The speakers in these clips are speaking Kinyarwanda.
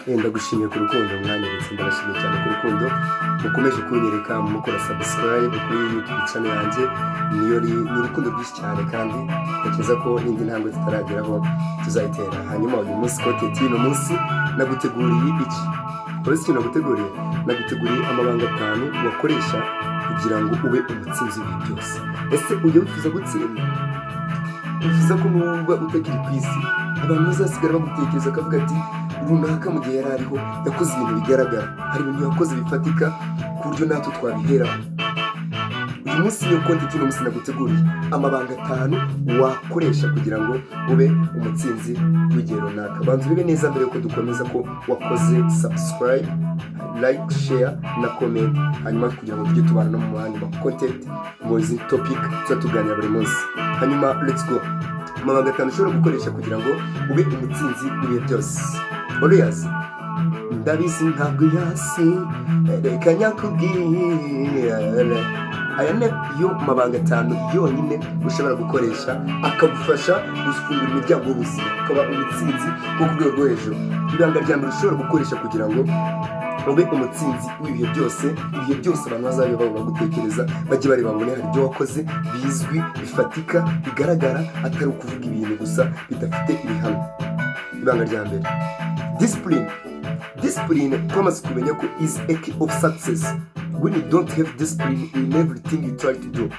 Ndagushimiye ku rukundo mwanyeretse, ndabashimiye cyane ku rukundo mukomeje kunyereka mukora subscribe kuri YouTube channel yanjye. Niyo ni urukundo rwinshi cyane, kandi ntekereza ko n'indi ntambwe tutarageraho tuzayitera. Hanyuma uyu munsi, content y'uno munsi, naguteguriye iki? Uretse ikintu naguteguriye, naguteguriye amabanga atanu wakoresha kugira ngo ube umutsinzi w'ibihe byose. Ese ujya wifuza gutsinda? Wifuza ko nuba utakiri ku isi abantu bazasigara bagutekereza, akavuga ati: "Runaka mu gihe yari ariho yakoze ibintu bigaragara, hari ibintu yakoze bifatika ku buryo natwe twabiheraho"? Uyu munsi niyo content y'uno munsi naguteguriye, amabanga atanu wakoresha kugira ngo ube umutsinzi w'igihe runaka. Banza urebe neza mbere yuko dukomeza ko wakoze subscribe, like, share na comment, hanyuma kugira ngo tujye tubana no mu yandi ma content, mu izi topic tuba tuganira buri munsi. Hanyuma let's go. Amabanga atanu ushobora gukoresha kugira ngo ube umutsinzi w'ibihe byose, urayazi, ndabizi, ntabwo yasi. Reka nyakubwire, aya ni yo mabanga atanu yonyine ushobora gukoresha akagufasha gufungura imiryango y'ubuzima, ukaba umutsinzi wo ku rwego rwo hejuru. Ibanga rya mbere ushobora gukoresha kugira ngo ube umutsinzi w'ibihe byose, ibihe byose abantu bazajya bagutekereza, bajye bareba babone hari ibyo wakoze bizwi, bifatika, bigaragara, atari ukuvuga ibintu gusa bidafite ibihamya. Ibanga rya mbere: discipline. Discipline twamaze kumenya ko is a key of success. When you don't have discipline in everything you try to do,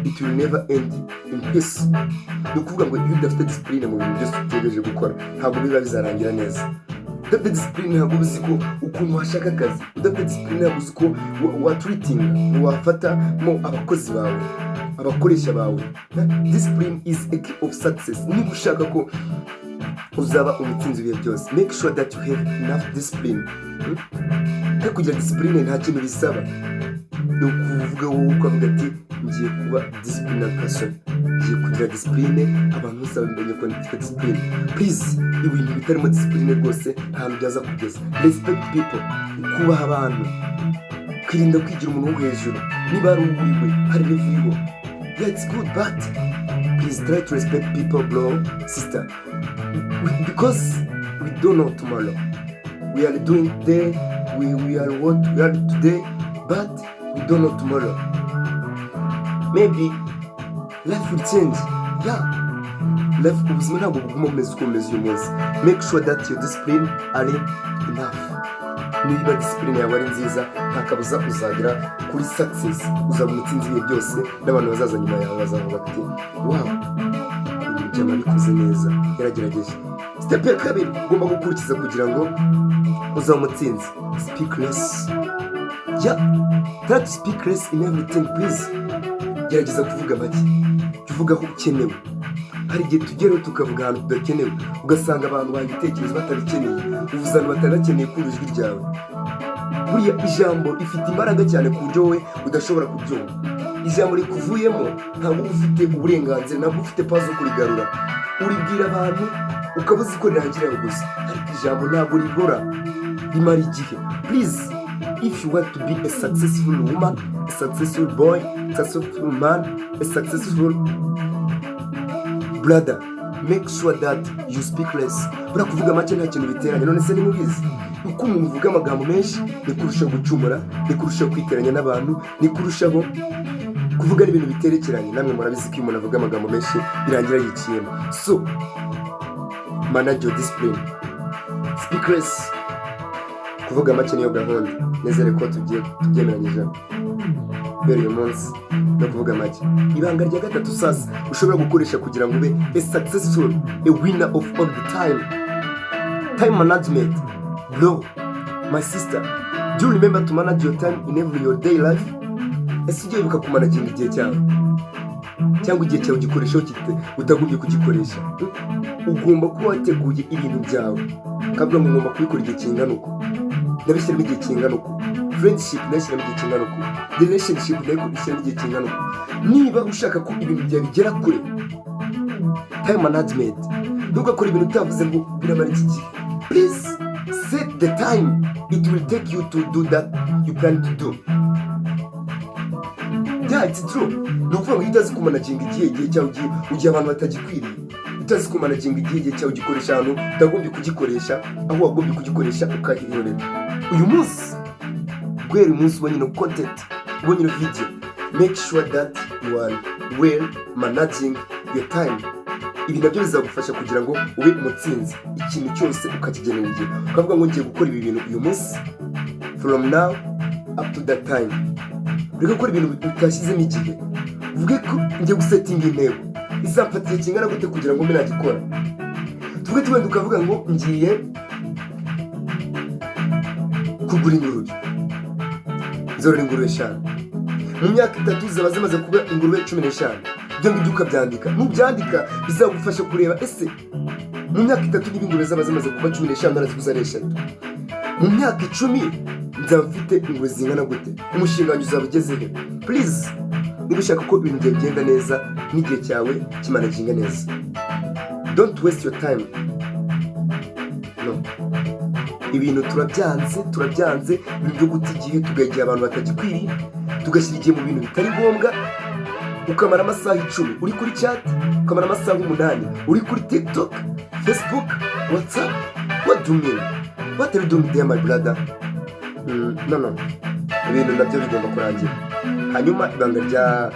it will never end in peace. Ni ukuvuga ngo iyo udafite discipline mu bintu byose utegereje gukora, ntabwo biba bizarangira neza. Udafite discipline ntabwo uzi ko ukuntu washaka akazi. Udafite discipline ntabwo uzi ko watreatinga, wafatamo abakozi bawe, abakoresha bawe. Discipline is a key of success. Niba ushaka ko uzaba umutsinzi w'ibihe byose, make sure that you have enough discipline. Kandi kugira discipline nta kintu bisaba, ni ukuvuga wowe ukavuga ati: "Ngiye kuba discipline person, ngiye kugira discipline, abantu bose bamenye ko mfite discipline." Please, ibintu bitarimo discipline rwose nta hantu byaza kugeza. Respect people, kubaha abantu, kwirinda kwigira umuntu wo hejuru. Niba hari uwuriwe, hari level uriho, yeah, it's good, but please try to respect people, bro, sister, because we don't know tomorrow. We are doing today, we are what we are today, but we don't know tomorrow. Maybe life will change. Yeah, life, ubuzima ntabwo buguma bumeze uko bumeze uyu munsi. Make sure that your discipline are enough. Niba discipline yawe ari nziza, nta kabuza uzagera kuri success, uzaba umutsinzi ibihe byose, n'abantu bazaza nyuma yawe bazavuga ati: "Wow, uyu mujyama abikoze neza, yaragerageje." Step ya kabiri ugomba gukurikiza kugira ngo uzaba umutsinzi: speak less. Yeah, try to speak less in everything, please. Gerageza kuvuga make, jya uvuga aho ukenewe. Hari igihe tugeraho tukavuga ahantu tudakenewe, ugasanga abantu baha ibitekerezo batabikeneye, uvuze ahantu batari bakeneye kumva ijwi ryawe. Buriya ijambo rifite imbaraga cyane ku buryo wowe udashobora kubyumva. Ijambo rikuvuyemo ntabwo uba ufite uburenganzira, ntabwo ufite power zo kurigarura. Uribwira abantu ukaba uzi ko rirangira gusa, ariko ijambo ntabwo ribora, rimara igihe. Please, if you want to be a successful woman, a successful boy, a successful man, a successful brother, make sure that you speak less. Buriya kuvuga make nta kintu biteranya. None se nimubizi, uko umuntu uvuga amagambo menshi ni kurushaho gucumura, ni kurushaho kwiteranya n'abantu, ni kurushaho kuvuga n'ibintu biterekeranye. Namwe murabizi ko iyo umuntu avuga amagambo menshi birangira yiciyemo. So manage your discipline, speak less. Kuvuga make niyo gahunda. Nizere ko tugiye tubyemeranyije kubera uyu munsi no kuvuga make. Ibanga rya gatatu sasa ushobora gukoresha kugira ngo ube a successful, a winner of all the time: time management. Bro, my sister, do you remember to manage your time in every your day life? Ese ujya wibuka kumanaginga igihe cyawe, cyangwa igihe cyawe ugikoresha utagombye kugikoresha? Ugomba kuba wateguye ibintu byawe, ukavuga ngo: "Ngomba kubikora igihe kingana uku, ndabishyiramo igihe kingana uku, friendship ndabishyiramo igihe kingana uku, relationship ndabishyiramo igihe kingana uku." Niba ushaka ko ibintu byawe bigera kure, time management. Ntugakore ibintu utavuze ngo biramara iki gihe. Please set the time it will take you to do that you plan to do. Yeah, it's true. Ni ukuvuga ngo iyo utazi kumanaginga igihe, igihe cyawe ugiye ugihe abantu batagikwiriye. Utazi kumanaginga igihe, igihe cyawe ugikoresha ahantu utagombye kugikoresha, aho wagombye kugikoresha ukahihorera. Uyu munsi, guhera uyu munsi ubonye ino content, ubonye ino video, make sure that you are well managing your time. Ibi nabyo bizagufasha kugira ngo ube umutsinzi. Ikintu cyose ukakigenera igihe, ukavuga ngo ngiye gukora ibi bintu uyu munsi, from now up to that time. Ureke gukora ibintu utashyizemo igihe. Uvuge ko ngiye gusetinga intego, izamfata igihe kingana gute kugira ngo mbe nagikora? Tuvuge wenda ukavuga ngo ngiye kugura ingurube, nzorora ingurube eshanu, mu myaka 3 zaba zimaze kuba ingurube 15. Ibyo ngibyo ukabyandika. Nubyandika bizagufasha kureba: ese mu myaka 3 niba ingurube zaba zimaze kuba 15, naraziguze ari eshatu, mu myaka 10 nzaba mfite ingurube zingana gute? Umushinga wanjye uzaba ugeze he? Please, niba ushaka ko ibintu byawe bigenda neza n'igihe cyawe kimanaginga neza, don't waste your time, no. Ibintu turabyanze, turabyanze, ibintu byo guta igihe, tugaha abantu batagikwiriye, tugashyira igihe mu bintu bitari ngombwa. Ukamara amasaha 10 uri kuri chat, ukamara amasaha 8 uri kuri TikTok, Facebook, WhatsApp. What do you mean? What are you doing there, my brother? No, ibintu nabyo bigomba kurangira. Hanyuma ibanga rya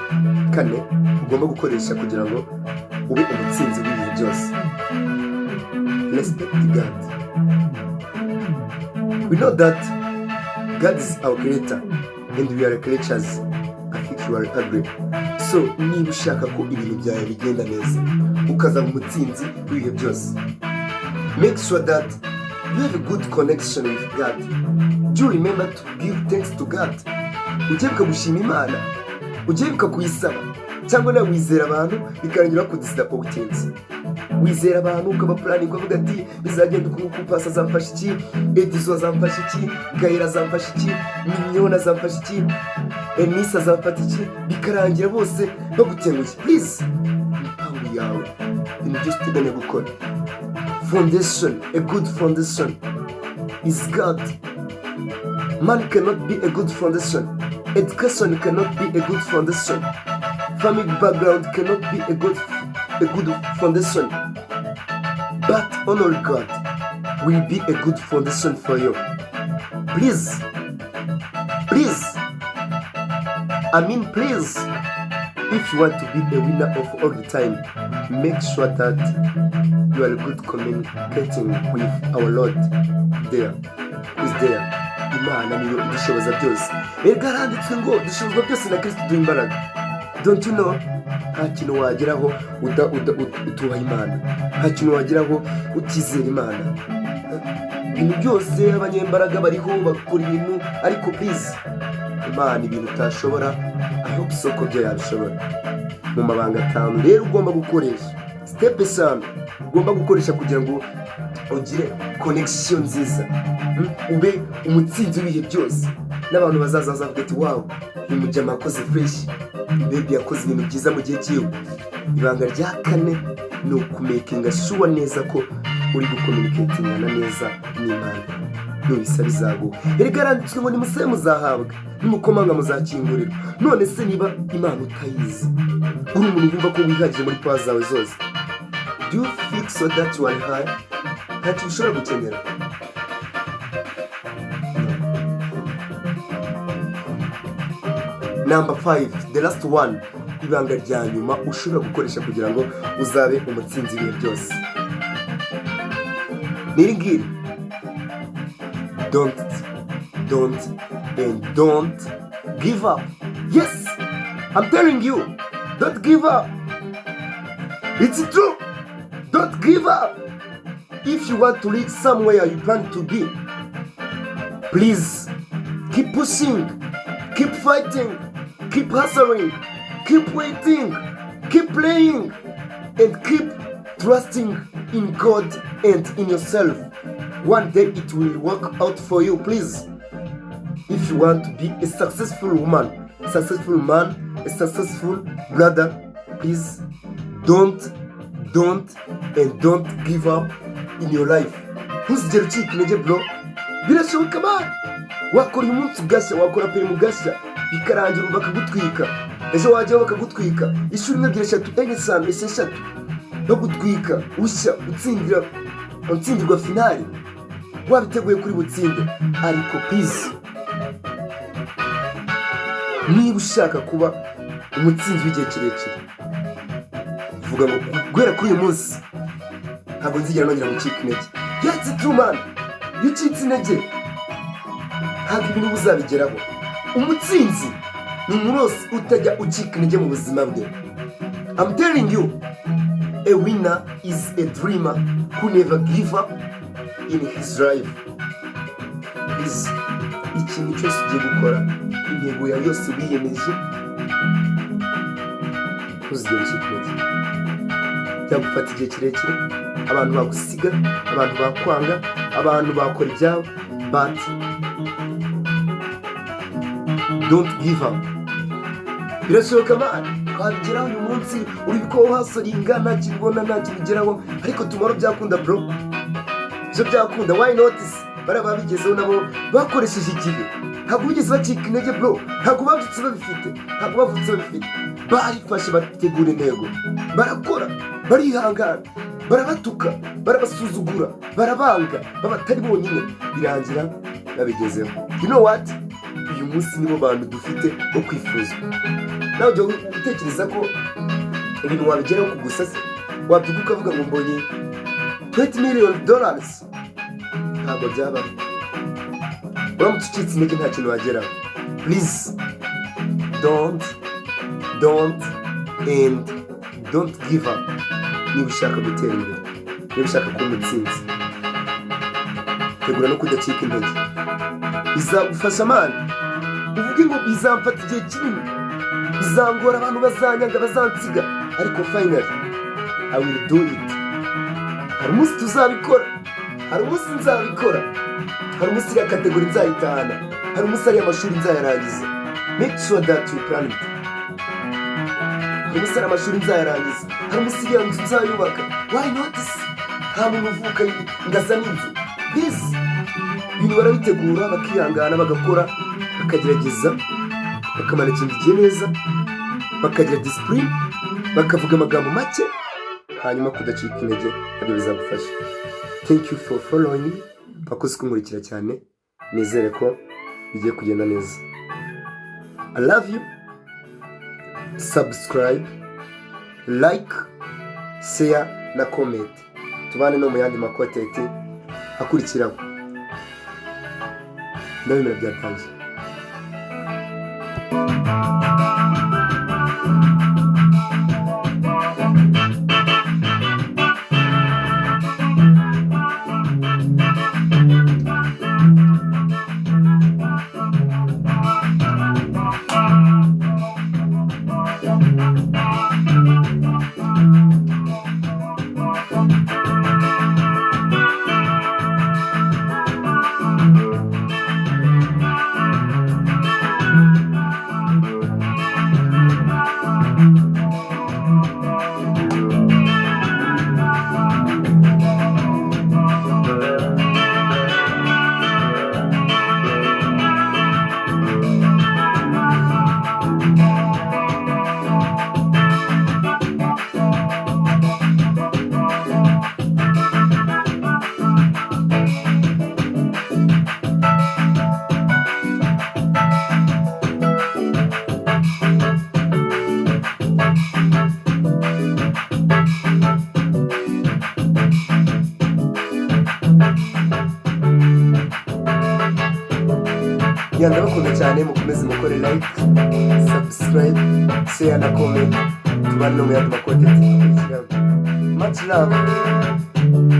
kane ugomba gukoresha kugira ngo ube umutsinzi w'ibihe byose: respect God. We know that God is our creator and we are creatures. I think you are agree. So niba ushaka ko ibintu byawe bigenda neza, ukazaba umutsinzi w'ibihe byose, make sure that you have a good connection with God. Do you remember to give thanks to God? Ujye gushima Imana, ujye kuyisaba, cyangwa nawe wizera abantu bikarangira bakudisappointinze. Wizera abantu, ukabapuraninga, ukavuga ati bizagenda uku nguku, Pasi azamfasha iki, Edizo azamfasha iki, Gahera azamfasha iki, Minyona azamfasha iki, Enisi azamfata iki, bikarangira bose bagutengushye. Please, imipangu yawe, ibintu byose uteganya gukora, foundation, a good foundation is God. Man cannot be a good foundation. Education cannot be a good foundation. Family background cannot be a good foundation, but honor God will be a good foundation for you. Please, please, I mean, please, if you want to be a winner of all the time, make sure that you are good communicating with our Lord there is there. Imana niyo idushoboza byose. Erega haranditswe ngo dushobozwa byose na Kristo duha imbaraga. Don't you know? Nta kintu wageraho utubaha Imana, nta kintu wageraho utizera Imana. Ibintu byose, abanyembaraga bariho bakora ibintu, ariko please, Imana ibintu utashobora, I hope so ko byo yabishobora. Mu mabanga atanu rero ugomba gukoresha, step eshanu ugomba gukoresha kugira ngo ugire connection nziza, ube umutsinzi w'ibihe byose, n'abantu bazaza bazavuga ati: "Wow, uyu mujyama yakoze fresh, baby yakoze ibintu byiza mu gihe cyiwe." Ibanga rya kane ni ukumakinga sure neza ko uri gucommunicatingana neza n'Imana. Nubisaba izaguha. Erega yaranditswe ngo nimusabe muzahabwa, nimukomanga muzakingurirwa. None se niba Imana utayizi, uri umuntu wumva ko wihagije muri power zawe zose, do you think so that you are high? Ntacyo ushobora gukenera. No. Number five, the last one, ibanga rya nyuma ushobora gukoresha kugira ngo uzabe umutsinzi ibihe byose ni iri ngiri: don't, don't and don't give up. Yes, I'm telling you, don't give up. It's true, don't give up. If you want to reach somewhere you plan to be, please keep pushing, keep fighting, keep hustling, keep waiting, keep playing and keep trusting in God and in yourself. One day it will work out for you. Please, if you want to be a successful woman, successful man, a successful brother, please don't and don't give up in your life. Ntuzigere ucika intege, bro. Birashoboka, man. Wakora uyu munsi ugashya, wakora perimi ugashya, bikarangira bakagutwika, ejo wajyaho bakagutwika, ishuri imwe, ebyiri, eshatu, enye, eshanu, esheshatu. Bagutwika, ushya, utsindira, utsindirwa finale, wabiteguye kuri butsinde. Ariko please, niba ushaka kuba umutsinzi w'igihe kirekire, vuga ngo guhera kuri uyu munsi ntabwo nzigera nongera gucika intege. That's true, man. Iyo ucitse intege, ntabwo ibintu uba uzabigeraho. Umutsinzi ni umuntu wese utajya ucika intege mu buzima bwe. I'm telling you, a winner is a dreamer who never give up in his life. Please, ikintu cyose ugiye gukora, intego yawe yose wiyemeje, ntuzigere ucika intege. Byagufata igihe kirekire, abantu bagusiga, abantu bakwanga, abantu bakora ibyabo, but don't give up. Birashoboka, man, twabigeraho. Uyu munsi uri ko hustlinga, nta kintu ubona, nta kintu ugeraho, ariko tomorrow byakunda, bro. Ibyo byakunda, why not? Bariya babigezeho nabo bakoresheje igihe, ntabwo bigeze bacika intege, bro. Ntabwo babyutse babifite, ntabwo bavutse babifite. Barifashe, bategura intego, barakora, barihangana, barabatuka, barabasuzugura, barabanga, baba atari bonyine, birangira babigezeho. You know what? Uyu munsi nibo bantu dufite bo kwifuzwa. Nawe ujya utekereza ko ibintu wabigeraho kugusa se? Wabyuka ukavuga ngo mbonye $20 million? Ntabwo byabaho. Uramutse ucitse intege, nta kintu wageraho. Please, don't and don't give up. Niba ushaka gutera imbere, niba ushaka kuba umutsinzi, tegura no kudacika intege. Bizagufasha, man. Uvuge ngo bizamfata igihe kinini, bizangora, abantu bazanyanga, bazansiga, ariko finally I will do it. Hari umunsi tuzabikora, hari umunsi nzabikora, hari umunsi iriya category nzayitahana, hari umunsi ariya mashuri nzayarangiza. Make sure that you plan it. Hari umunsi ariya amashuri nzayarangiza, hari umunsi iriya nzu nzayubaka. Why not se? Nta muntu uvuka ngo azane inzu. Please, ibintu barabitegura, bakihangana, bagakora, bakagerageza, bakamanaginga igihe neza, bakagira discipline, bakavuga amagambo make, hanyuma kudacika intege nabyo bizagufasha. Thank you for following. Wakoze kunkurikira cyane. Nizere ko bigiye kugenda neza. I love you. Subscribe, like, share na comment. Tubane no mu yandi ma content akurikiraho. Ndabimera byatangiye. Ya, ndabakunda cyane. Mukomeze mukore like, subscribe, share na comment. Tubane no mu yandi ma content akurikiraho. Much love.